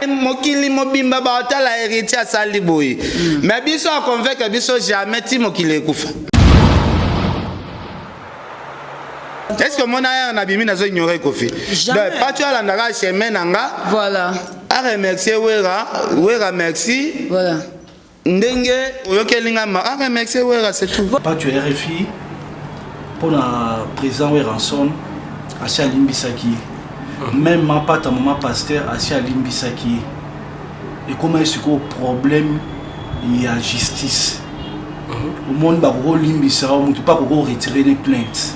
Mokili mobimba baotala Heritier asali boye mais biso a convaincre biso jamais ti mokili ekufa. Est-ce que mona ya na bimi nazo ignorer Koffi? Donc Pacho alandaka chemin na nga. Voilà. A remercier Wera, Wera merci. Voilà. Ndenge oyokeli nga ma a remercier Wera c'est tout. Pacho RFI pona président Werrason asi alimbisaki ye meme mapata mama pasteur asi alimbisaki ye ekomaki sikoyo problème ya justice omoni bakoki kolimbisa yo motu mpe akoki koretire ne plainte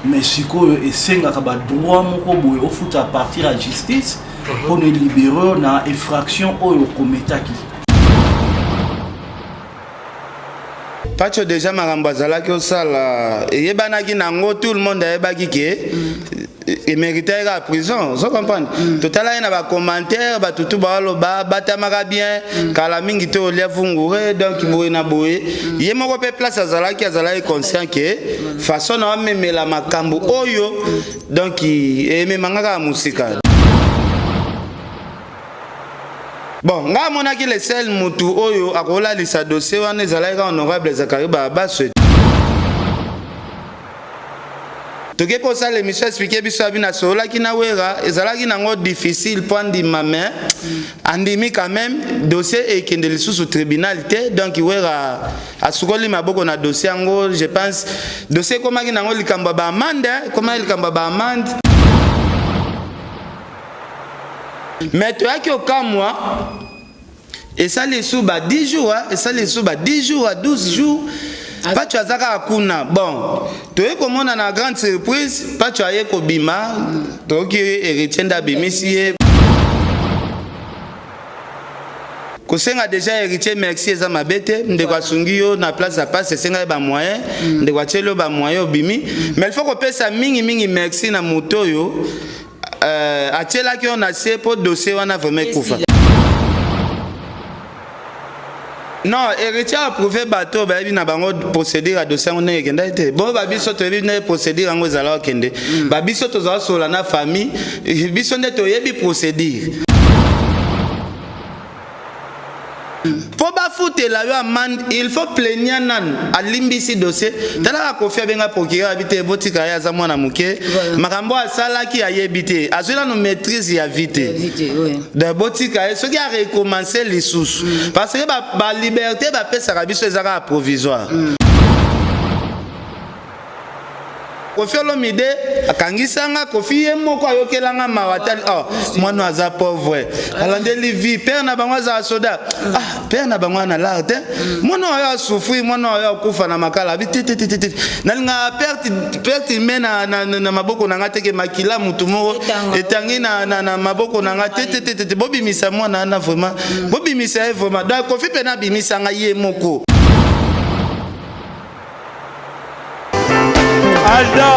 mais sikoyo esengaka badroit moko boye ofuta à partir ya justice mpo na elibere yo na infraction oyo okometaki. Patsho dejà makambo azalaki osala eyebanaki nango tout le monde ayebaki ke emeritaki kaka prison ozo comprendre mm. totalaki na bacommentaire bato tu baoloba batamaka bien mm. kala mingi te olia vungure donc mm. boye na boye mm. ye moko mpe place azalaki azalaki conscient ke mm. façon na amemela makambo oyo mm. donc ememanga kaka mosika. Bon, nga amonaki le seul mutu oyo akolalisa dossier wana ezalaki kaka honorable Zacharie Bababaswe. Toke kosala émission expliquer biso abi nasololaki na Wera ezalaki nango difficile mpo andima mais andimi quand même dossier ekende lisusu tribunal te donc Wera asukoli maboko na dossier yango je pense dossier ekomaki nango likambo ya ba amende ekomaki likambo ya ba amende. Mais toyaki okamwa esali esu ba 10 jours esali esu ba 10 jours 12 jours Pacho aza kaka kuna bon toye komona na grande surprise Pacho aye kobima toyoki héritier nde abimisi ye kosenga deja héritier merci eza mabe te ndeko asungi yo na place ya pasi esenga ye bamoyen ndeko atieli yo bamoyen obimi mais il faut kopesa mingi mingi merci na moto oyo Euh, atielaki yo na se mpo dossier wana vraiment ekufa. Non, héritier a prouvé bato bayebi na bango procédure ya dossier yango ndenge ekendaki te. Bon ba biso toyebi ndenge procédure yango ezalaka kende. Ba biso tozala sola na famille, biso nde toyebi procédure. Po bafutela yo amende il faut plaignant nanu alimbisi dossier tala kaka Koffi abenga procureur abi te botika ye aza mwana moke makambo oyo asalaki ayebi te azwi nanu maîtrise ya vie te donc botika ye soki a recommencer lisusu parce que ba liberté bapesaka biso eza kaka provisoire. Koffi Olomide akangisa nga Koffi ye moko ayokela nga mawa atali oh mwana aza pauvre alandeli vie père na bango azala soda ah père na bango ana lar te mwana oyo asouffrir mwana oyo akufa na makala abi te te te te nalingaka perte perte humaine na, na, na, na maboko na nga te ke makila mutu moko etangi na, na, na maboko na nga te te te te bobimisa mwana wana vraiment bobimisa ye vraiment donc Koffi mpe nabimisa nga ye moko. Alda.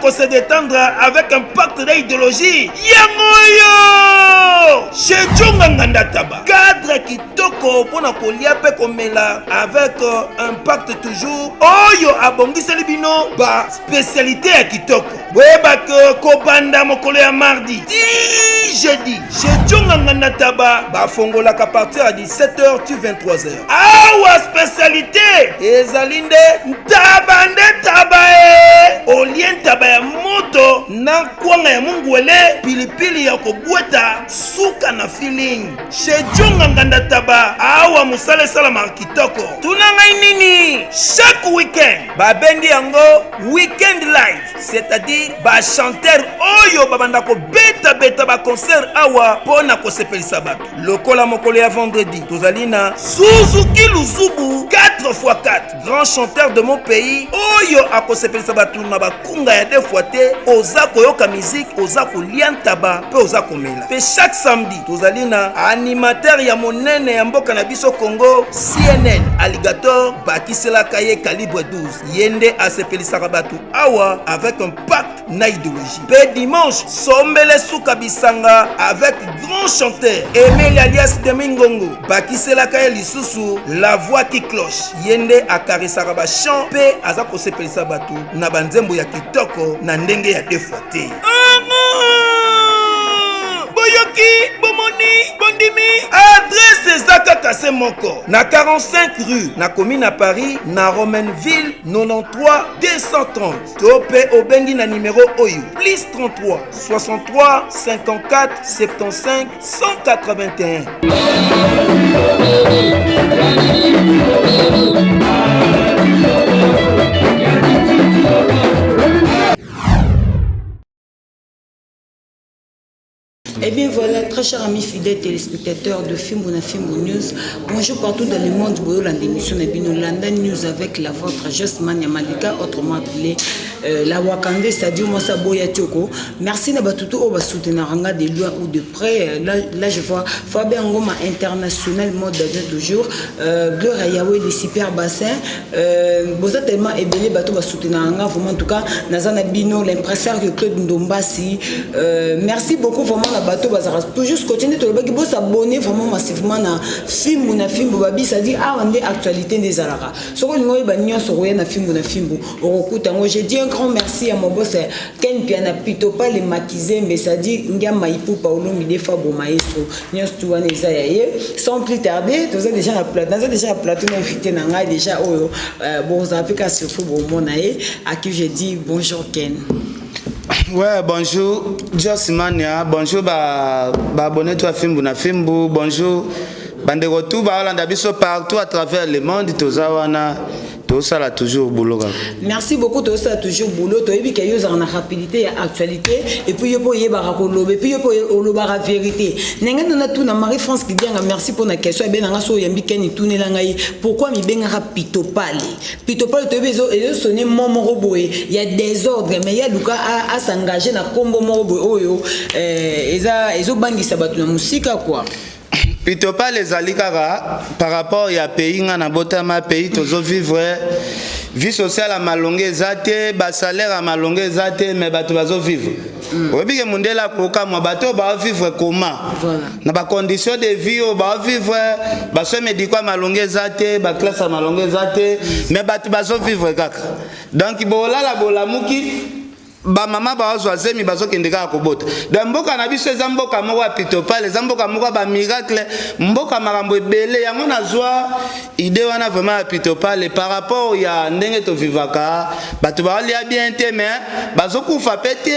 Se détendre avec impact d'idéologie yango oyo chez Djonga Nganda Taba. Cadre kitoko mpo na kolia mpe komela avec euh, impact toujours oyo abongiseli bino ba spécialité ya kitoko. Boyeba ke kobanda mokolo ya mardi ti jeudi chez Nganda Taba bafongolaka partir ya 17h ti 23h. Awa spécialité ezali nde ntaba nde taba e olie ntaba ya moto na kwanga ya mungwele pilipili ya kobweta suka na feeling chez Djonga Nganda Taba. Awa mosala esalamaka kitoko. Tuna ngai nini? Chaque week-end babengi yango weekend live, c'est-à-dire bachanteur oyo babanda kobetabeta baconcert awa mpo na kosepelisa bato. Lokola mokolo ya vendredi tozali na Suzuki Luzubu 4x4, grand chanteur de mon pays, oyo akosepelisa bato na bakunga ya deux fois te. Oza koyoka musique, oza kolia ntaba mpe oza komela. Mpe chaque samedi tozali na animateur ya monene ya mboka na biso Congo, CNN Alligator, bakiselaka ye calibre 12. Ye nde asepelisaka bato awa avec un pacte na idéologie. Mpe dimanche sombele suka bisanga avec grand chanteur Emeli alias Demingongo, bakiselaka ye lisusu la voix qui cloche. Ye nde akarisaka bachant mpe aza kosepelisa bato na banzembo ya kitoko na ndenge ya deux fois te. Boyoki, bomoni, bondimi, adresse eza kaka se moko na 45 rue na commune à Paris, na Romainville, 93 230, to mpe obengi na nimero oyo: plus 33 63 54 75 181. Eh bien voilà, très chers amis fidèles téléspectateurs de Fimbu na Fimbu News, bonjour partout dans le monde, boyolanda émission na bino Landa News avec la vôtre Josman Yamalika, autrement appelé la Wakande, c'est-à-dire moi ça boya tioko. Merci na batutu oyo ba soutenir nga de loin ou de près. Là, là je vois Fabien Ngoma international mode d'avion toujours, Gloria Yahweh les super bassins, boza tellement ebele bato ba soutenir nga vraiment. En tout cas, naza na bino l'impresseur que Claude Ndombasi. Merci beaucoup vraiment na bato bazaka toujours continuer tolobaki bosabonner vraiment massivement na Fimbu na Fimbu babi, c'est-à-dire awa nde actualité nde ezalaka. Soki olingi oyeba nyonso, okoya na Fimbu na Fimbu, okokuta yango. Je dis un grand merci à mon boss Ken Piana Pitopa le Makizembe, c'est-à-dire Ngiama Ipupa Olomide Fabo Maestro, nyonso tu wana eza ya ye. Sans plus tarder, toza déjà na plateau, naza déjà na plateau na invité na ngai déjà oyo bozala mpe ka surtout bomona ye, à qui je dis bonjour Ken. Ouais, bonjour Jos Mania, bonjour ba ba abonné to Fimbu na Fimbu, bonjour bandeko tout baolanda biso partout à travers le monde. Toza wana, tosala toujours boulot kaka. Merci beaucoup. Tosala toujours boulot. Toyebi ke yo ozalaka na rapidité ya actualité et puis yo mpo oyebaka koloba et puis yo mpo olobaka vérité. Ndenge nde natuna Marie France Kidianga, merci mpo na question abenanga. So oyambi Keni, tunela ngai pourquoi mibengaka Pitopale. Pitopale, toyebi ezosone mo moko boye ya désordre, mais ya luka asengage na nkombo moko boye oyo eza ezobangisa bato na mosika quoi. Pitopale ezali kaka par rapport ya pays nga na botama, pays tozovivre, vie sociale ya malonge eza te, basalaire ya malonge eza te, mais bato bazovivre. Oyebi ke mondele akokamwa bato oyo baovivre koma na bacondition de vie oyo baovivre, basoin médicaux ya malonge eza te, baclasse ya malonge eza te, mais bato bazovivre kaka. Donc bolala bolamuki, bamama bazwa zemi, bazokende kaka kobota. Donc mboka na biso eza mboka moko ya pitopale, eza mboka moko ya bamiracle, mboka makambo ebele. Yango nazwa idée wana vraiment ya pitopale par rapport ya ndenge tovivaka. Bato baolia bien te, mais bazokufa mpe te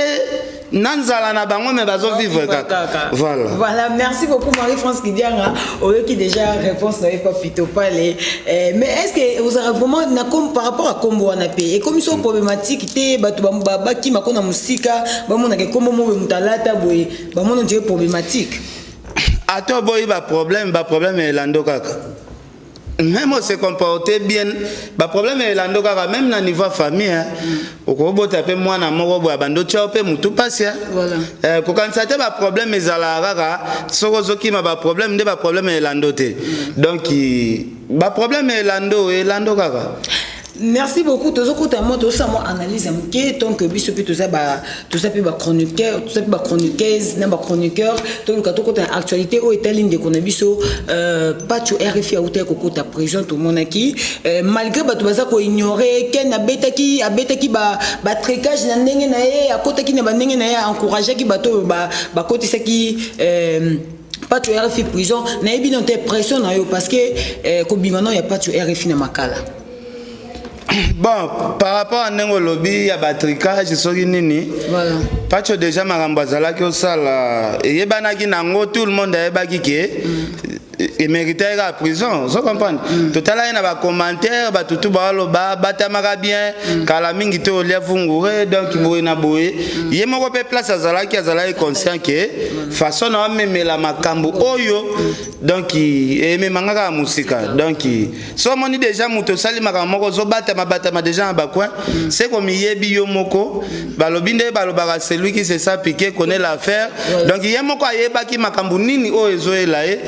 na nzala na bango, mais bazovivre kaka. Voilà. Voilà, merci beaucoup Marie-France Kidianga. Oyoki déjà réponse na ye pa Pitopale. Mais est-ce que vous avez vraiment na comme par rapport à kombo wana pe et comme so problématique te, bato bakima ko na musika, bamonaka kombo mo moto alata boye, bamona dirait problématique? Ata oboyi baproblème, baproblème elando kaka. Même ose comporte bien, baproblème elando kaka. Même na niveau ya famille, hein, okobota mpe mwana moko boye, abandi otia mpe motu mpasi. Kokanisa te baproblème ezalaka kaka soki ozokima baproblème nde baproblème elando te. Donc baproblème elando, elando kaka. Merci beaucoup. Tozokota mwa, tozosala mwa analyse ya moke. Donc biso mpe toza toza mpe bachroniqueur, toza mpe bachroniqueuse na bachroniqueur. Toluka tokota na actualité oyo etali ndeko na biso Pacho RFI. Autaki kokota prison, tomonaki malgré bato baza koignore. Ken abetaki batricage na ndenge na ye, akotaki na bandenge na ye, encourageaki bato oyo bakotisaki Pacho RFI prison. Nayebi no te pression na yo, parce que kobima nao ya Pacho RFI na Makala. Bon, par rapport à ndenge olobi ya batricage, soki nini, Pacho déjà makambo azalaki osala eyebanaki nango, tout le monde ayebaki ke emérite kaka prison. Ozo comprendre? Totalaki na bacommentaire, bato tu baoloba batamaka bien kala mingi te, olia vungure. Donc boye na boye, ye moko mpe place azalaki conscient ke façon na amemela makambo oyo, donc ememanga kaka mosika. Donc so omoni déjà moto osali makambo moko, ozobatama batama déjà na bacoin, se komiyebi yo moko. Balobi nde balobaka: "Celui qui se sent piqué connaît l'affaire." Donc ye moko ayebaki makambo nini oyo ezoyela ye.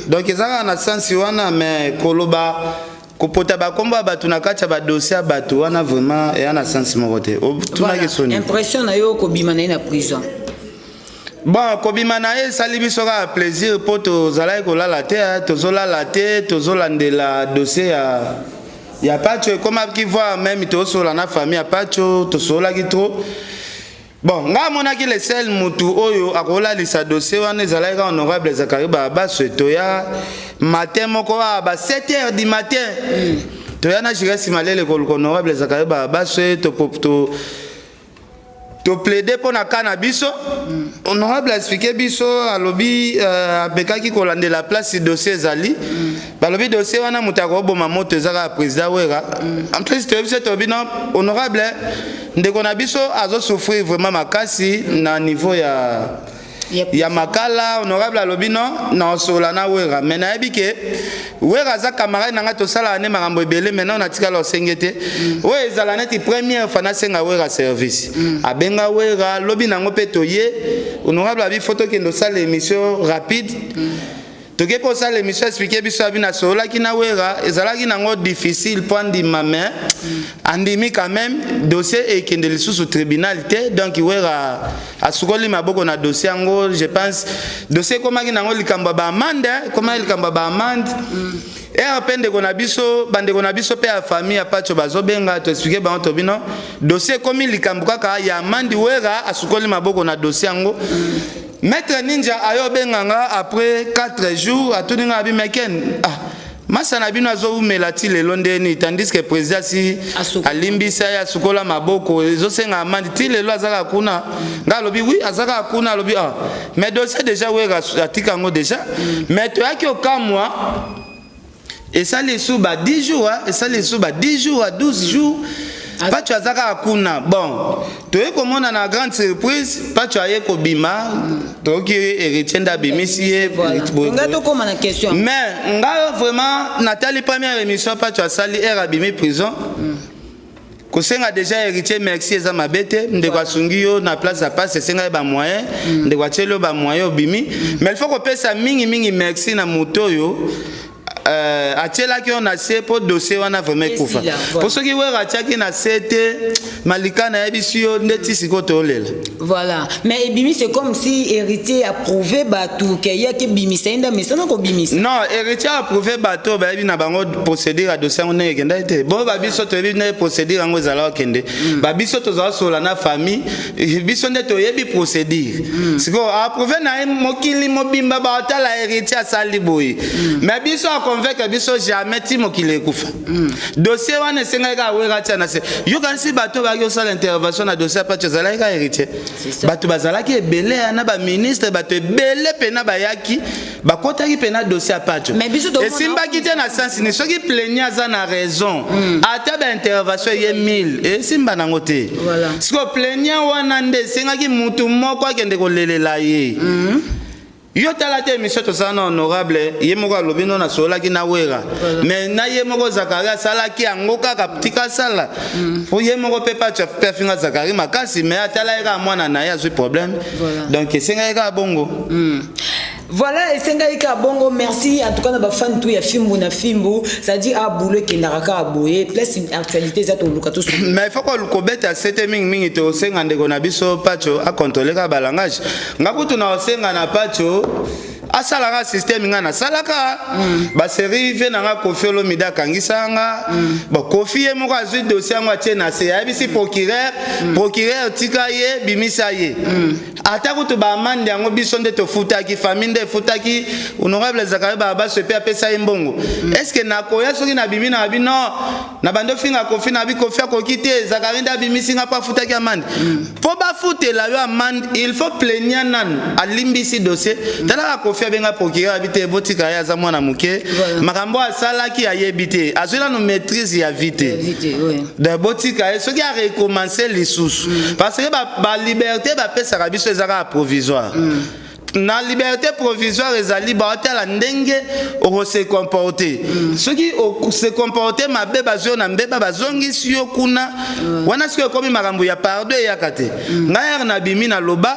Donc eza kaka na sensi wana. Mais koloba kopota bakombo ya bato na kati ya badossier ya bato wana, vraiment eya na sensi moko te. Otunaki soni. Impression na yo, kobima na ye na prison? Bon, kobima na ye esali biso kaka plaisir, mpo tozalaki kolala te, tozolala te, tozolandela dossier ya Pacho. Ekomaki voir même tozosola na famille ya Pacho, tosololaki trop. Bon, ngai amonaki le seul mutu oyo akolalisa dossier wana ezalaki kaka honorable Zakari Babaso. Toya matin moko awa ba 7 heures du matin, toya na Jiresi Malele koluka honorable Zakari Babaso. Toplaide mpo na ka na biso. Honorable explique biso, alobi apekaki kolandela place dossier ezali. Balobi dossier wana, moto akoboma moto eza kaka président Wera. En plus toyebi se, toyebi non, honorable, ndeko na biso azosouffrir vraiment makasi na niveau ya Makala. Honorable alobi: "Non, naosola na Wera, mais nayebi ke Wera aza camarade na ngai, tosalaka nde makambo ebele. Maintenant natikala osenge te. Oyo ezala neti première fois nasenga Wera service." Abenga Wera, lobi nango mpe toye. Honorable abi: "Faut tokende osala émission rapide." Toke mpe osala émission, explique biso, abi: "Nasololaki na Wera, ezalaki nango difficile mpo andima, mais andimi quand même. Dossier ekende lisusu tribunal te." Donc Wera asukoli maboko na dossier yango. Je pense dossier ekomaki nango likambo ya baamende, ekomaki likambo ya baamende ere mpe ndeko na biso, bandeko na biso mpe ya famille ya Pacho bazobenga, toexplique bango tobino dossier ekomi likambo kaka ya amende, Wera asukoli maboko na dossier yango. Maître Ninja ayo obenganga après 4 jours, atuni nga, abi: "Meken, ah, masa na bino azowumela ti lelo ndeni, tandis que président asi alimbisa ye, asukola maboko, ezosenga amende, ti lelo aza kaka kuna?" Nga alobi: "Oui, aza kaka kuna." Alobi: "Ah, mais dossier déjà Wera atika yango déjà." Mais toyaki okamwa, esali esu ba 10 jours, esali esu ba 10 jours à 12 jours, Pacho aza kaka kuna. Bon, toye komona na grande surprise, Pacho aye kobima, toyoki héritier nde abimisi ye. Nga tokóma na question. Mais nga vraiment natali première émission Pacho asali ere abimi prison, kosenga déjà héritier merci eza mabe te. Ndeko asungi yo na place ya pasi, esenga ye bamoyen, ndeko atieli yo bamoyen, obimi. Mais il faut kopesa mingimingi merci na moto oyo atielaki yo na se mpo dossier wana vraiment ekufa. Mpo soki Wera atiaki na se te, malika nayebisi yo ndeti sikoyo toolela. Voilà, mais ebimi, c'est comme si héritier approuvé bato ke eyaki ebimisa ye nde amesana kobimisa. Non, héritier approuvé bato bayebi na bango procédure ya dossier yango ndenge ekendaki te. Bo babiso toyebi ndenge procédure yango ezala okende. Babiso tozala sola na famille, biso nde toyebi procédure. Sikoyo approuvé na ye, mokili mobimba baotala héritier asali boye, mais biso aconvaincre biso jamais ti mokili ekufa. Dossier wana esengaki kaka Wera tia na se. Yokanisi bato bayaki kosala intervention na dossier ya Pacho ezalaki kaka héritier? Bato bazalaki ebele na baministre, bato ebele mpena bayaki, bakotaki mpena dossier ya Pacho. Esimbaki te na sensi ni soki plaignant aza na raison, ata baintervention ye 1000 esimba nango te. Sikoyo plaignant wana nde esengaki mutu moko akende kolelela ye. Yo tala te émission tosala na honorable, ye moko alobi: "No, nasololaki na Wera." Mais na ye moko Zakari asalaki yango kaka tika asala po ye moko mpe Pacho mpe afinga Zakari makasi, mais atala ye kaka mwana na ye azwi problème. Donc esengaki kaka bongo. Voilà, esengaki kaka bongo. Merci en tout cas na bafani tout ya Fimbu na Fimbu, c'est-à-dire a boulot ekendaka kaka boye, place actualité eza, toluka to. Mais il faut kobeta sete mingimingi. Tosenga ndeko na biso Pacho acontrôle kaka balangage. Nga kutu na osenga na Pacho asalaka système nga nasalaka basérie. Vie na nga, Kofi Olomide akangisa nga. Bon, Kofi ye moko azwi dossier yango, atie na se, ayebisi procureur: "Procureur, tika ye, bimisa ye." Ata kutu baamende yango, biso nde tofutaki, famille nde efutaki. Honorable Zakari Babaso epe apesa ye mbongo. Est ce que nakoya soki nabimi na babi non, na bandi ofinga Kofi na bi Kofi akoki te, Zakari nde abimisi nga mpo afutaki amende? Mpo bafutela yo amende, il faut plaignant nanu alimbisi dossier. Talaka, Kofi abenga procureur, abi te, botika ye, aza mwana moke, makambo asalaki ayebi te, azwi nanu maîtrise ya vie te. Donc botika ye, soki arecommence lisusu, parce que baliberté bapesaka biso eza kaka provisoire. Na liberté provisoire ezali baotala ndenge okose comporte. Soki okose comporte mabe, bazwi yo na mbeba, bazongisi yo kuna. Wana soki ekomi makambo ya pardon, eyaka te. Ngai yaka nabimi, naloba,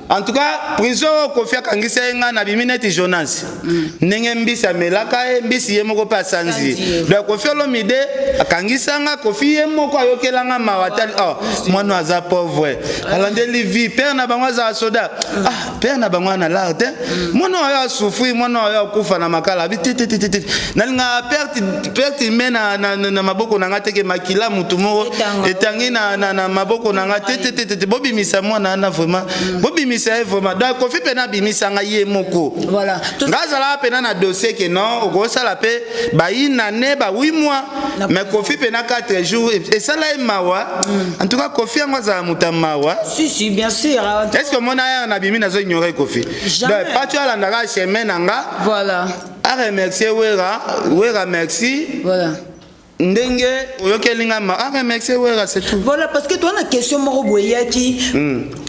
en tout cas prison oyo Kofi akangisa ye, ngai nabimi neti Jonas, ndenge mbisi amelaka ye mbisi, ye moko mpe asanzi ye. Donc Kofi Olomide akangisa nga, Kofi ye moko ayokelanga mawa, tali: "Oh, mwana aza pauvre, alandeli vie, père na bango azala soda, ah, père na bango na lar te, mwana oyo asouffrir, mwana oyo akufa na makala." Abi te te te te, nalingaka perte me na maboko na nga teke makila mutu moko etangi na maboko na nga te te te te. Bobimisa mwana wana vraiment, bobimisa ye vraiment. Donc Kofi mpena abimisanga ye moko. Nga azalaka mpena na dossier ke non, okosala mpe bayina ne ba 8 mois, mais Kofi mpena 4 jours esala ye mawa. En tout cas Kofi yango azala moto ya mawa. Si si, bien sûr. Est ce que omona yaka nabimi nazo ignore Kofi? Jamais. Pacho alandaka chemin na nga. Aremercie Wera. Wera, merci. Ndenge oyokeli nga ma, aremercie Wera, c'est tout. Voilà, parce que toza na question moko boye eyaki.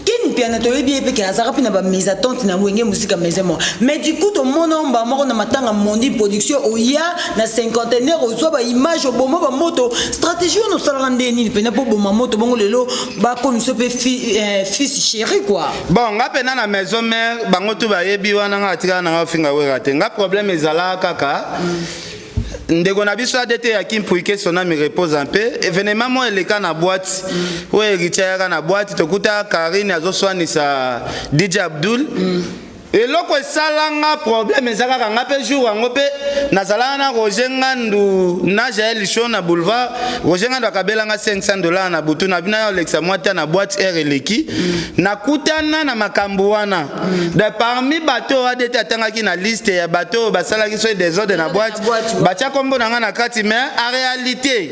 Ken Mpiana, toyebi ye mpe ke azalaka mpe na bamésentente na Wenge Musica Maison Mère, mais du coup tomona omba moko na matanga Mondi Production, oya na cinquantenaire, ozwa baimage, oboma bamoto. Stratégie wana osalaka nde nini mpena mpo boma moto bongo lelo bakomiso mpe fils chéri quoi? Bon, nga mpena na Maison Mère, bango tu bayebi wana, nga atikala na nga ofinga Wera te. Nga problème ezalaka kaka ndeko na biso ADT ya Kimpuike, son âme repose en paix. Événement moko eleka na boîte oyo Héritier ayaka na boîte, tokuta Karine azoswanisa DJ Abdul. Eloko esalanga problème eza kaka nga mpe jour yango mpe nazalaka na Roger Ngandu na Jael Show na boulevard. Roger Ngandu akabelanga 500 $ na butu na bino, olekisa mwa te na boîte aire eleki. Nakutana na makambo wana de parmi bato oyo ADT atangaki na liste ya bato oyo basalaki so désordre na boîte, batia kombo na nga na kati. Mais en réalité,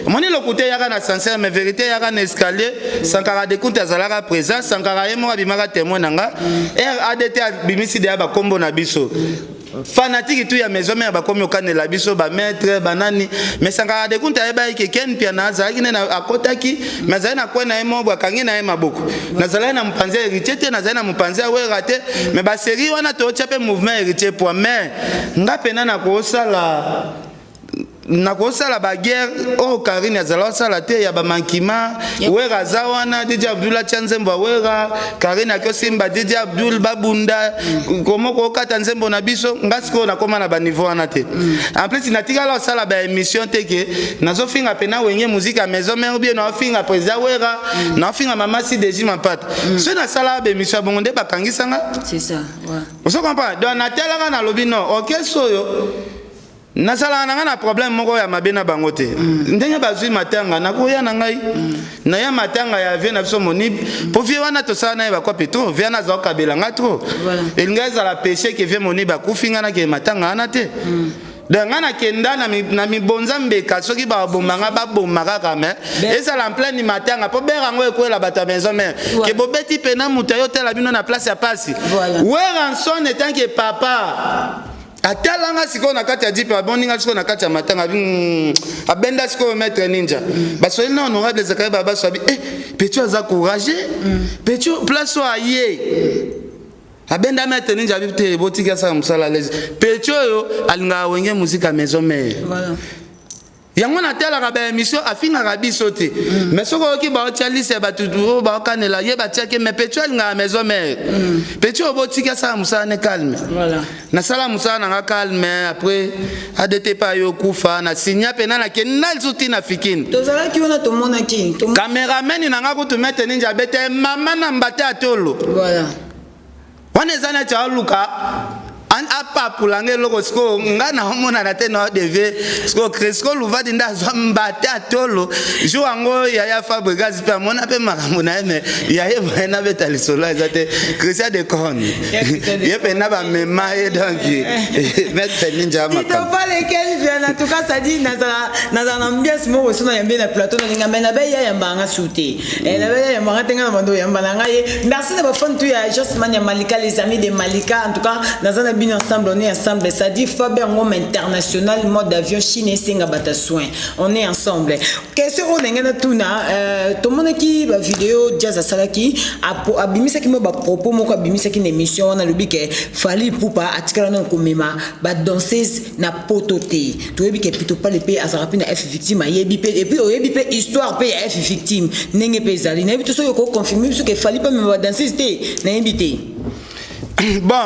omoni, lokuta eyaka na ascenseur, mais vérité eyaka na escalier. Sankara Dekunte azalaka présent, Sankara ye moko abimaka témoin na nga. R ADT abimisi deya bakombo na biso, fanatique tu ya Maison Mère bakomi okanela biso, bamaître banani. Mais Sankara Dekunte ayebaki ke Ken Piana azalaki nde akotaki, mais azali na kwe na ye moko, akangi na ye maboko. Nazalaki na mopanzi ya Héritier te, nazali na mopanzi ya Wera te, mais basérie wana tootya mpe mouvement Héritier poi. Mais nga mpena nakosala baguerre oyo Karine azala osala te ya bamankima. Wera aza wana, DJ Abdul atya nzembo ya Wera, Karine akosimba DJ Abdul, babunda komo kokata nzembo na biso. Nga sikoyo nakóma na baniveau wana te. En plus natikala osala baémission te ke nazofinga mpena Wenge Musica ya Maison Mère, bien naofinga président Wera, naofinga mama Sideji Mapata. Soki nasalaka baémission ya bongo, nde bakangisanga. C'est ça, ouais. Ozo comprendre? Donc natelaka, nalobi non, orchestre oyo nasalaka na ngai na problème moko ya mabe na bango te. Ndenge bazwi matanga, nakoya na ngai, naya matanga ya vie na biso Monibe, mpo vie wana tosala na ye bakwape trop. Vie wana aza kokabela nga trop. Elingi ezala péché ke vie Monibe akufi, ngai nakee matanga wana te. Donc ngai nakenda na mibonza mbeka, soki baboma nga, baboma kaka, mais ezala en pleine matanga, mpo bere yango ekwela bato ya Maison Mère ke bobeti mpena moto ayotala bino na place ya pasi. Werrason en tant que papa atalanga sikoyo na kati ya jipe, aboninga sikoyo na kati ya matanga, abi abenda sikoyo maître Ninja, basoli na honorable Zakari Babaso, abi eh, petit aza courageux, petit place oyo aye abenda maître Ninja, abi te, botika asala mosala lese, petit oyo alingaka Wenge Musica Maison Mère. Yango natalaka ba émission, afingaka biso te. Mais soki oyoki baotia liste ya bato oyo baokanela ye, batiaki. Mais Pecho alingaka maison mère. Pecho oyo botiki asala mosala ne calme. Voilà. Nasala mosala na nga calme. Après ADT pa yo kufa, na sinya mpe na nakende na lisusu ntina fikini. Tozalaki wana, tomonaki. Cameraman na nga kutu, maître Ninja, abete mama na mbate ya tolo. Voilà. Wana eza neti aluka apapula nga eloko. Sikoyo nga naomonana te na odevie. Sikoyo Cresco Luvadi nde azwa mbate ya tolo jour yango. Yaya Fabrigas mpe amona mpe makambo na ye, me yaye boye nabeta lisolo eza te. Christian de Corne, ye mpe na bamema ye. Donc maître Ninja, makambo. En tout cas, ça dit nazala na ambiance moko so nayambi na plateau, nalinga me nabe ya yambanga su te, nabe ya yambanga te. Nga na bando oyamba na ngai ye. Merci na bafan tu ya Josman ya Malika, les amis de Malika. En tout cas, naza na bino ensemble, on est ensemble. Ça dit Faber Ngoma international, mode avion Chine, esenga bata soin, on est ensemble. Question oyo ndenge natuna, tomonaki bavideo Jazz asalaki, abimisaki mo bapropos moko, abimisaki na émission wana, alobi ke Fally Ipupa atikala nano komema badanseuse na poto te. Toyebi ke Pito Pale mpe azalaka mpe na F Victime, ayebi mpe, et puis oyebi mpe histoire mpe ya F Victime ndenge mpe ezali. Nayebi te soki okoconfirme biso ke Fally mpe amema badanseuse te, nayebi te. Bon,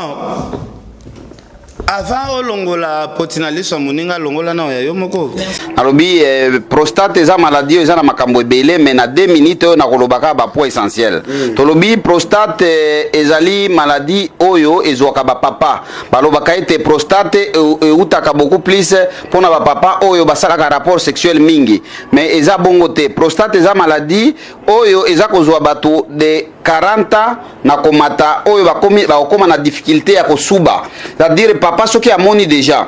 avant olongola poti na liso ya moninga, longola na ya yo moko. Nalobi prostate eza maladie oyo eza na makambo ebele, mais na 2 minutes oyo nakoloba kaka bapoint essentiel. Tolobi prostate ezali maladie oyo ezwaka bapapa. Balobaka ete prostate eutaka beaucoup plus mpona bapapa oyo basalaka rapport sexuel mingi, mais eza bongo te. Prostate eza maladie oyo eza kozwa bato de 40 ans na komata, oyo bakokoma na difficulté ya kosuba. C'est-à-dire papa soki amoni déjà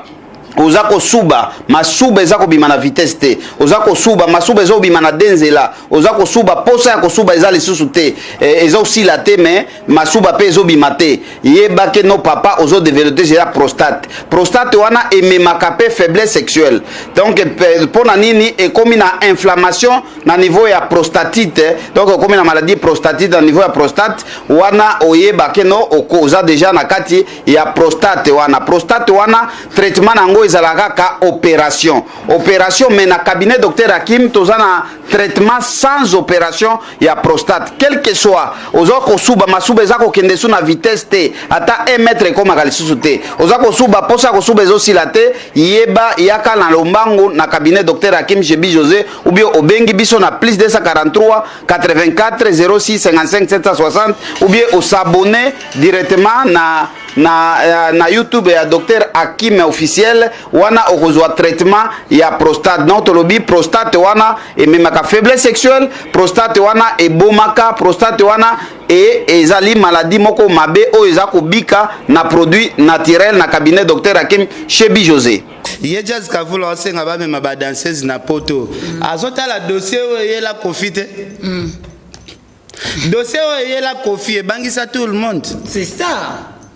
oza kosuba, masuba eza kobima na vitesse te, oza kosuba, masuba eza kobima na de nzela, oza kosuba, posa ya kosuba eza lisusu te, eza osila te, mais masuba mpe ezobima te, yeba ke no papa ozodévelopper déjà prostate. Prostate wana ememaka mpe faiblesse sexuelle. Donc mpo na nini? Ekomi na inflammation na niveau ya prostatite. Donc okomi na maladie prostatite na niveau ya prostate wana, oyeba ke no oza déjà na kati ya prostate wana. Prostate wana, traitement na yango ezalaka kaka opération, opération. Mais na cabinet docteur Hakim, toza na traitement sans opération ya prostate. Quel que soit oza kosuba, masuba eza kokende su na vitesse te, ata 1 mètre ekomaka lisusu te, oza kosuba, posa ya kosuba ezosila te, yeba, yaka na lombangu na cabinet docteur Hakim Jebi José, ou bien obengi biso na plus 243 84 06 55 760, ou bien os'abonner directement na YouTube ya docteur Hakim officiel. Wana okozwa traitement ya prostate. Donc tolobi prostate wana ememaka faiblesse sexuelle, prostate wana ebomaka, prostate wana e ezali maladie moko mabe oyo eza kobika na produit naturel na cabinet docteur Hakim Chebi José. Ye Jazz Kavula osenga bamema badanseuse na poto. Azotala dossier oyo eyela Kofi te. Dossier oyo eyela Kofi ebangisa tout le monde. C'est ça.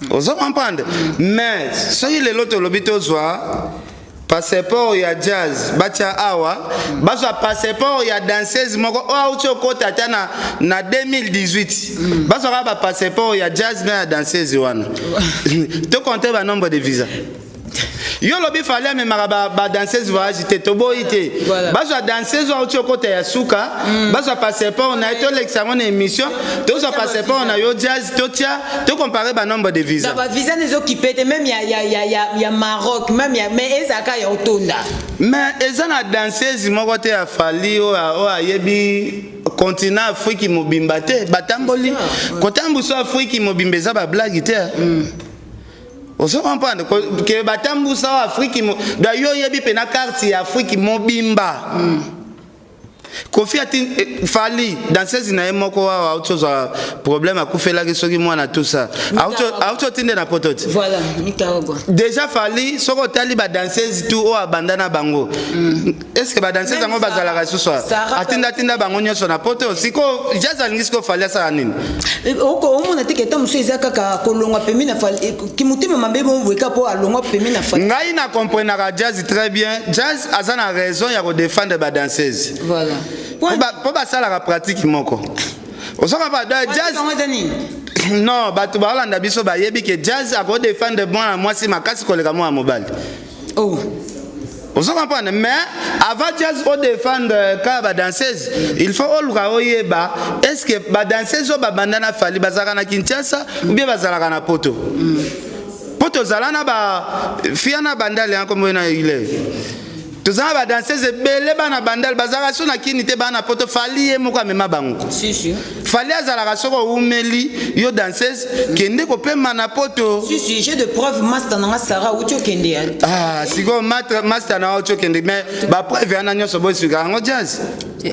Ozo comprendre? Mais soki lelo tolobi tozwa passeport ya Jazz, batia awa, bazwa passeport ya danseuse moko oyo auti okota ata na 2018, bazwa kaka bapasseport ya Jazz na ya danseuse wana, tocompter banombre de visa. Yo olobi Fally amemaka badanseuse voyage te, toboyi te. Bazwa danseuse oyo auti okota ya suka, bazwa passeport na ye, tolekisa yango na émission, tozwa passeport na yo Jazz, totia, tocomparer banombre de visa. Donc bavisa ezokipe te, même ya Maroc, même ya, mais ezalaka ya otonda. Mais eza na danseuse moko te ya Fally oyo ayebi continent Afrique mobimba te. Batamboli kotambusa Afrique mobimba, eza bablague te. Ozo comprendre ke batambusa oyo Afrique da yo oyebi mpe na carte ya Afrique mobimba. Kofi ati Fally danseuse na ye moko awa auti ozwa problème, akufelaki soki mwana, tout ça, auti otinde na poto te. Voilà, Nicaragua. Déjà Fally, soki otali badanseuse tout oyo abanda na bango, est ce que badanseuse yango bazalaka lisusu? Atindatinda bango nyonso na poto. Sikoyo Jazz alingi sikoyo Fally asala nini? Omona te keta mosusu eza kaka kolongwa pembe na Fally, kimotema mabe boyeka mpo alongwa pembe na Fally. Ngai na comprenaka Jazz très bien. Jazz aza na raison ya kodéfendre badanseuse. Voilà. Mpo basalaka pratique moko, osoka ba Jazz. Non, bato baolanda biso bayebi ke Jazz akodéfendre mwana mwasi makasi koleka mwana mobali. Oh. Ozo comprendre? Mais avant jazz o défendre kaka ba danseuse, il faut oluka oyeba est ce que ba danseuse oyo babanda na Fally bazalaka na Kinshasa ou bien bazalaka na poto. Po tozala na ba fia na bandale yango kombo na ile. Tozala ba danseuse ebele bana bandale bazalaka so na kini te, bana poto. Fally ye moko amema bango. Si, si. Fally azalaka soki owumeli yo danseuse, kende kopema na poto. Si, si, j'ai de preuves, master nanga Sarah uti okende ya. Ah, sikoyo master na auti okende, mais bapreuve wana nyonso boexplika yango jazz.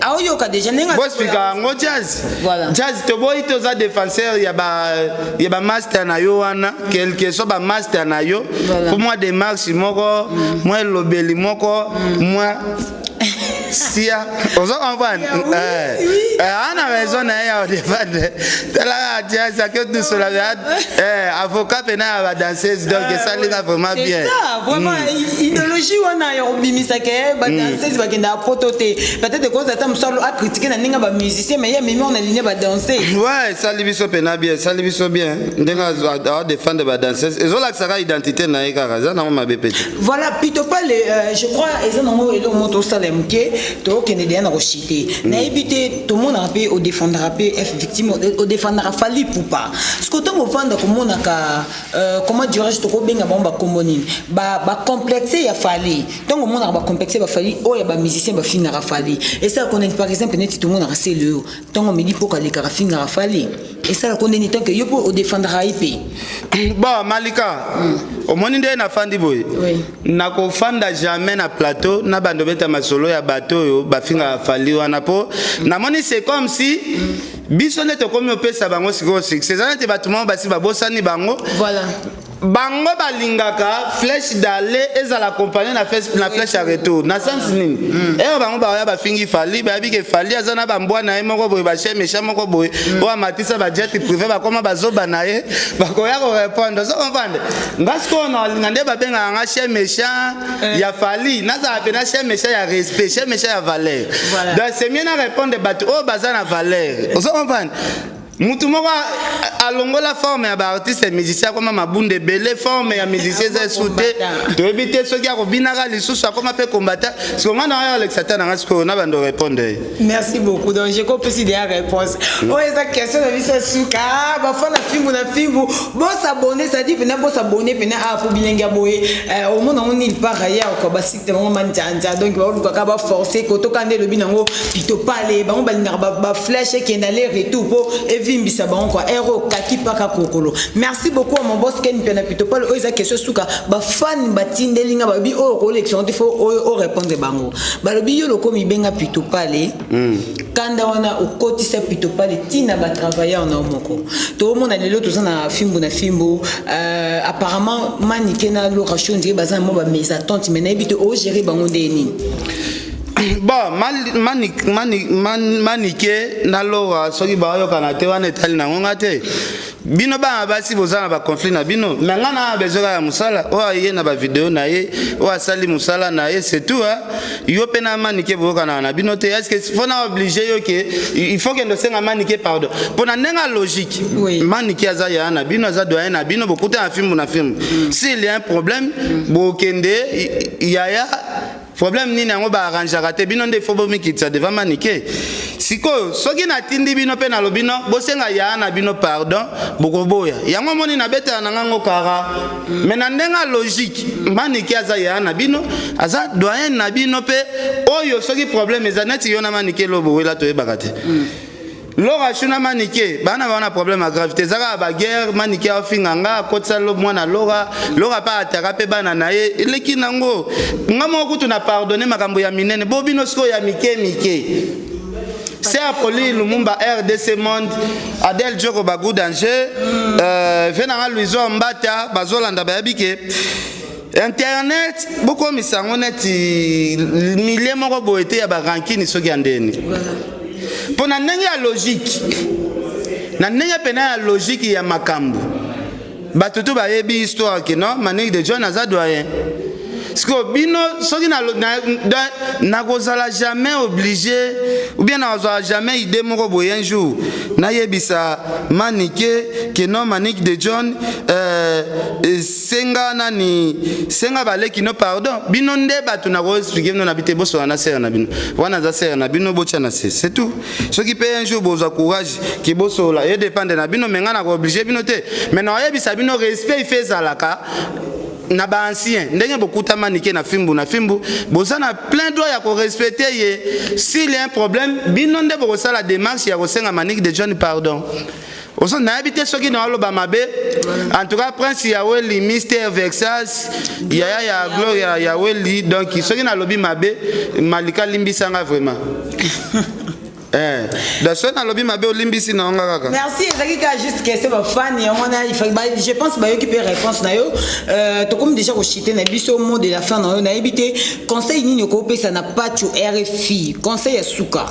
Aoyoka déjà ndenge Boexplika yango jazz. Voilà. Jazz, toboyi, toza défenseur ya bamaster na yo wana, quelque soit bamaster na yo. Po mwa démarche moko, mwa elobeli moko, mwa sia, ozo comprendre? Ana raison na ye ya kodéfendre. Talaka jazz ake tusola avocat pena ya badanseuse, donc esalinga vraiment C'est bien. ça, vraiment, idéologie wana ya kobimisaka badanseuse bakendaka poto te. Peut-être koza ata mosalo acritique na ndenge ya bamusicien, mais ye amemi na ligne badanseuse. Ouais, esali biso pena bien, esali biso bien ndenge aodéfendre badanseuse. Ezolakisaka identité na ye kaka, eza nango mabe pe te. Voilà, plutôt pas le je crois eza nango eloko moko tosala ya moke, tokokende deya na koshite. Nayebi te, tomonaka mpe odéfendaka mpe F Victime, odéfendaka Fally Ipupa. Parce que ntango ovanda komonaka comment dirais-je, tokobenga bango bakombo nini, bacomplexe ya Fally. Ntango omonaka bacomplexe baFally oyo ya bamusicien bafingaka Fally, esalaka nini? Par exemple neti tomonaka sele oyo, ntango midi mpoka alekaka afingaka Fally, esalaka ndeni tant que yo mpo odéfendaka ye mpe? Bon, Malika, omoni nde nafandi boye, nakofanda jamais na plateau na bando beta masolo ya bato oyo bafingaka Fally wana, mpo namoni c'est comme si biso nde tokomi opesa bango sikoyo succès. Eza neti bato moko basi babosani bango. Bango balingaka flèche d'aller ezala accompagné na flèche ya retour. Na sens nini? Ero bango baya bafingi Fally, bayebi ke Fally aza na bambwa na ye moko boye, bachien méchant moko boye oyo amatisa bajet privé, bakoma bazoba na ye, bakoya korépondre. Ozo comprendre nga? Sikoyo na olinga nde babengaka nga chien méchant ya Fally, nazala mpe na chien méchant ya respect, chien méchant ya valeur. Donc c'est mieux na répondre bato oyo baza na valeur. Ozo comprendre? Mutu moko alongola forme ya baartiste musicien, akoma mabunda ebele. Forme ya musicien eza esu te, toyebi te soki akobinaka lisusu, akoma mpe combattant. Siko nga na oyo alekisa ta nanga sikoyo na bando répondre ye. Merci beaucoup. Donc j'ai compris déjà réponse. Oyo eza question na biso suka. Bafan na fimbu na fimbu, bosabone, c'est-à-dire pena bosabone pena awa po bilenge ya boye omona ngo nil part ailleurs quoi. Basite bango manjanja, donc baolukaka baforce kotoka nde elobi nango pito pale. Bango balingaka baflèche ekende aller retour po evimbisa bango quoi. Ero okaki mpaka kokolo. Merci beaucoup à mon boss Ken Pena. Pito pale, oyo eza question suka. Bafani batindeli nga, balobi oyo kolekisa te, fo oyo orépondre bango. Balobi yo lokomi benga pito pale, kanda wana okotisa pito pale ntina batravailleur na yo moko. Toomona lelo toza na fimbu na fimbu, apparemment Manike na Laura Show ndire baza na mwa bamésentente, mais nayebi te ogere bango nde nini. Bon, Manike na Laura, soki baoyokana te wana etali nango nga te. Bino bana basi boza na baconflit na bino, me nga na besoin kaka ya mosala. Oyo aye na bavideo na ye, oyo asali mosala na ye, c'est tout, hein. Yo mpe na Manike boyokanaka na bino te, est ce que faut na oblige yo ke il faut kende osenga Manike pardon? Mpo na ndenge ya logique, Manike aza yaya na bino, aza doyen na bino, bokuta na fimbu na fimbu. S'il y a un problème, bokende: yaya, problème nini? Yango baarrangeaka te. Bino nde ifo bomikitisa devant Manike. Sikoyo soki natindi bino mpe nalobi no bosenga yaya na bino pardon, bokoboya yango. Omoni, nabetela na ngango kara, me na ndenge ya logique, Manike aza yaya na bino, aza doyen na bino mpe. Oyo soki problème eza neti yo na Manike lobo wela, toyebaka te. Laura Shu na Manike bana bana problème ya gravité, eza kaka baguerre. Manike aofinga nga, akotisa mwana Laura, Laura mpe ataka mpe bana na ye. Eleki nango. Nga moko kutu na pardonne makambo ya minene, bo bino sikoyo ya mike mike. Ser Poli Lumumba, RDC Monde, Adel Joko Bagu Danger, ve nanga Louison Mbata, bazolanda bayebi ke internet bokomisa yango neti milie moko boye te ya barankine soki ya ndeni. Mpo na ndenge ya logique, na ndenge pena ya logique ya makambo, bato to bayebi histoire ke non, Manike de John aza doyen. Sikoyo bino soki nakozala jamais obligé ou bien nakozala jamais idée moko boye un jour nayebisa Manike ke non, Manike de John, eh, senga nani, senga baleki no pardon. Bino nde bato na koexplike bino na bi te, bosola na sere na bino wana, aza sere na bino, botya na se, c'est tout. Soki mpe un jour bozwa courage ke bosola, edépendre na bino, me ngai nakooblige bino te. Me nakoyebisa bino, respect ife ezalaka na baancien. Ndenge bokutama nike na fimbu na fimbu, boza na plein droit ya korespecte ye. S'il y a un problème, bino nde bokosala démarche ya kosenga Manique de John pardon. Oso nayebi te soki naoloba mabe. En tout cas, Prince Yaweli, Mister Vexas, yaya ya Gloria Yaweli, donc soki nalobi mabe, Malika, limbisanga vraiment. Eh, donc soki nalobi mabe, olimbisi na yonga kaka. Merci. Ezalaki kaka juste question bafani yango wana. Je pense bayoki mpe réponse na yo. Tokomi déjà kochite na biso. Mot de la fin na yo, nayebi te conseil nini okopesa na Pacho RFI, conseil ya suka.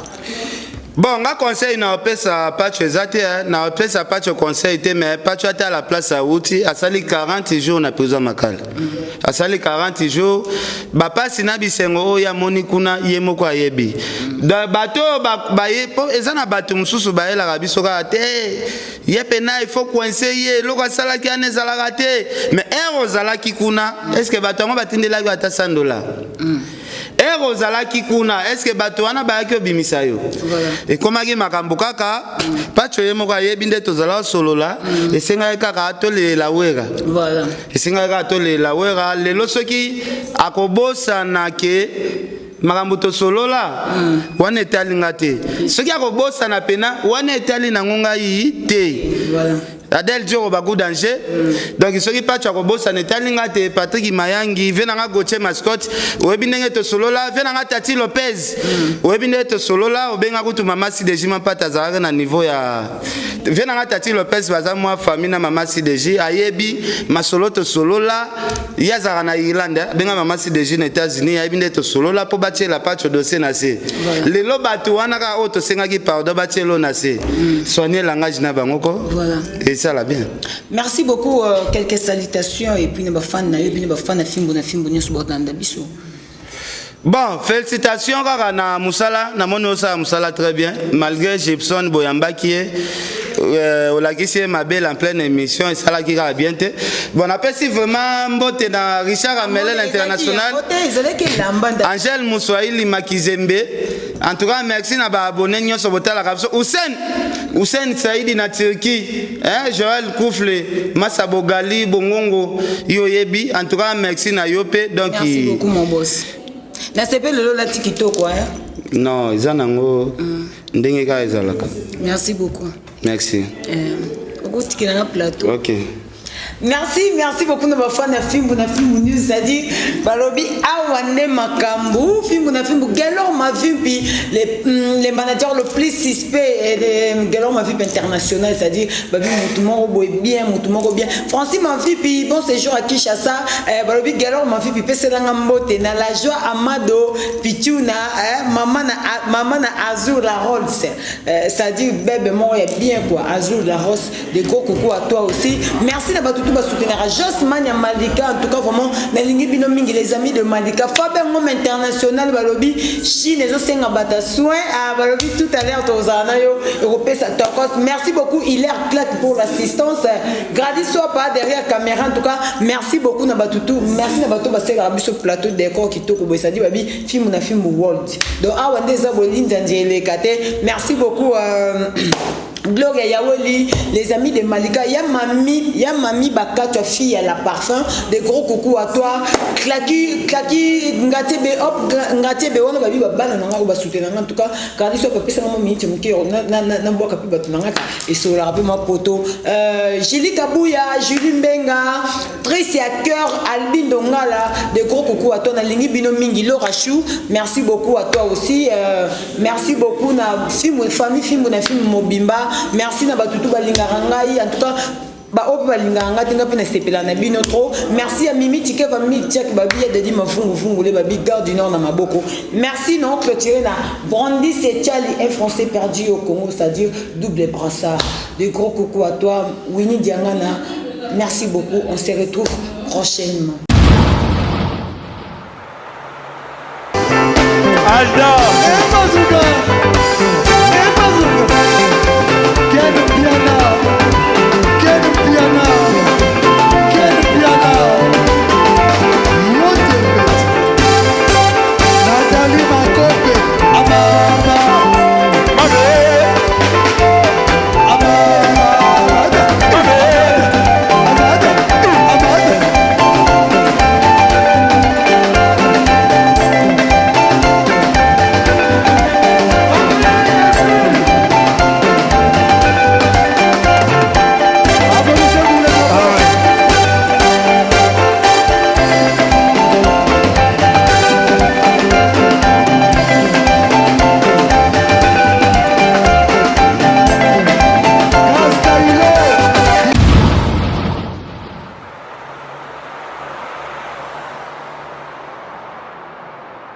Bon, nga conseil na opesa Pacho eza te, na opesa Pacho conseil te, mais Pacho ata la place awuti, asali 40 jours na prison Makala, asali 40 jours, bapasi na bisengo oyo amoni kuna, ye moko ayebi. Donc bato oyo baye, po eza na bato mosusu bayelaka biso kaka te, ye pena il faut coincer ye, eloko asalaki wana ezalaka te. Mais ere ozalaki kuna, est ce que bato yango batindelaki ata 100 dollar? Ere ozalaki kuna, est ce que bato wana bayaki obimisa yo? Ekomaki makambo kaka Pacho ye moko ayebi nde tozala osolola. Esengaki kaka tolelela Wera. Esengaki kaka tolelela Wera. Lelo soki akobosana ke makambo tosolola wana etali nga te, soki akobosana pena wana etali nango ngai te. Adel Dioro bagu danger. Donc soki Pacho akobosana, etali nga te. Patrik Mayangi, vie nanga Gautier Mascotte, oyebi ndenge tosolola. Vie nanga Tati Lopez, oyebi ndenge tosolola, obenga kutu mama Sideji Mampata, azalaka na niveau ya vie nanga Tati Lopez, baza mwa famille na mama Sideji, ayebi masolo tosolola. Ye azalaka na Irlande, abenga mama Sideji na États-Unis, ayebi nde tosolola mpo batiela Pacho dossier na se. Lelo bato wana kaka oyo tosengaki pardon, batiela na se, soigner langage na bango ko. Esala bien. Merci beaucoup. Quelques salutations et puis na bafan na yo, bino bafan na fimbu na fimbu nyonso bolanda biso. Bon, félicitations kaka na mosala. Namoni osala mosala très bien, malgré Gibson boyambaki ye, olakisi ye mabele en pleine émission, esalaki kaka bien te. Bon, napesi vraiment mbote na Richard Amelel international, ezalaki elamba. Angèle Muswahili Makizembe. En tout cas, merci na baabone nyonso botalaka biso. Hussein, Hussein Saidi na Turquie, hein, Joël Koufle Masa Bogali Bongongo, yo oyebi. En tout cas, merci na yo mpe donc. Merci beaucoup, mon boss. Nasepe lelo olati kitoko, hein? Non, eza nango ndenge kaka ezalaka. Merci beaucoup. Merci. Okotikela na plateau. Ok. Merci, merci beaucoup na bafan ya Fimbu na Fimbu News, c'est-à-dire balobi awa nde makambo Fimbu na Fimbu. Gelor Mavimpi, les managers le plus suspect, Gelor Mavimpi international, c'est-à-dire babi mutu moko boye bien, mutu moko bien. Francis Mavimpi, bon séjour à Kinshasa. Balobi Gelor Mavimpi, peselanga mbote na la joie Amado Pichuna, mama na Azur la Rolls, c'est-à-dire bébé moko ya bien quoi, Azur la Rolls, des gros coucou à toi aussi. Merci na bato tout basoutenaka Josman ya Malika. En tout cas, vraiment nalingi bino mingi, les amis de Malika. Fabe Ngom international, balobi Chine ezosenga bata soin. Ah, balobi tout à l'heure tozala na yo, ekopesa tokos. Merci beaucoup Hilaire Claque pour l'assistance, Gradi Swapa derrière caméra. En tout cas, merci beaucoup na bato tout. Merci na bato baselaka biso plateau, décor kitoko boye, c'est-à-dire babi Fimbu na Fimbu World. Donc awa nde eza bolinzanzi eleka te. Merci beaucoup, Gloria Yaweli, les amis de Malika, ya mami, ya mami Bakatua, fille à la parfum, des gros coucou à toi. Claki, Claki, Ngatebe, hop, Ngatebe, wana babi babana nanga ou basoutenir en tout cas, car ils sont pas pesa mama minute muke na na na na boka pe batu nanga et sur la ma poto. Julie Kabouya, Julie Mbenga, Tricia Cœur, Albin Dongala, des gros coucou à toi, na lingi bino mingi, Laura Chou, merci beaucoup à toi aussi. Merci beaucoup na film, famille Fimbu na Film mobimba. Merci na batutu balingaka ngai. En tout cas, baoyo mpe balingaka ngai te, ngai mpe nasepela na bino trop. Merci ya Mimi Tikeva Miltiak, babi ya Dedi Mavunguvungu le babi Gare du Nord na maboko. Merci na clôturer na Brandi Setiali, un Français perdu au Congo, c'est-à-dire double brassard, de gros coucou à toi. Winnie Diangana, merci beaucoup, on se retrouve prochainement. Alda.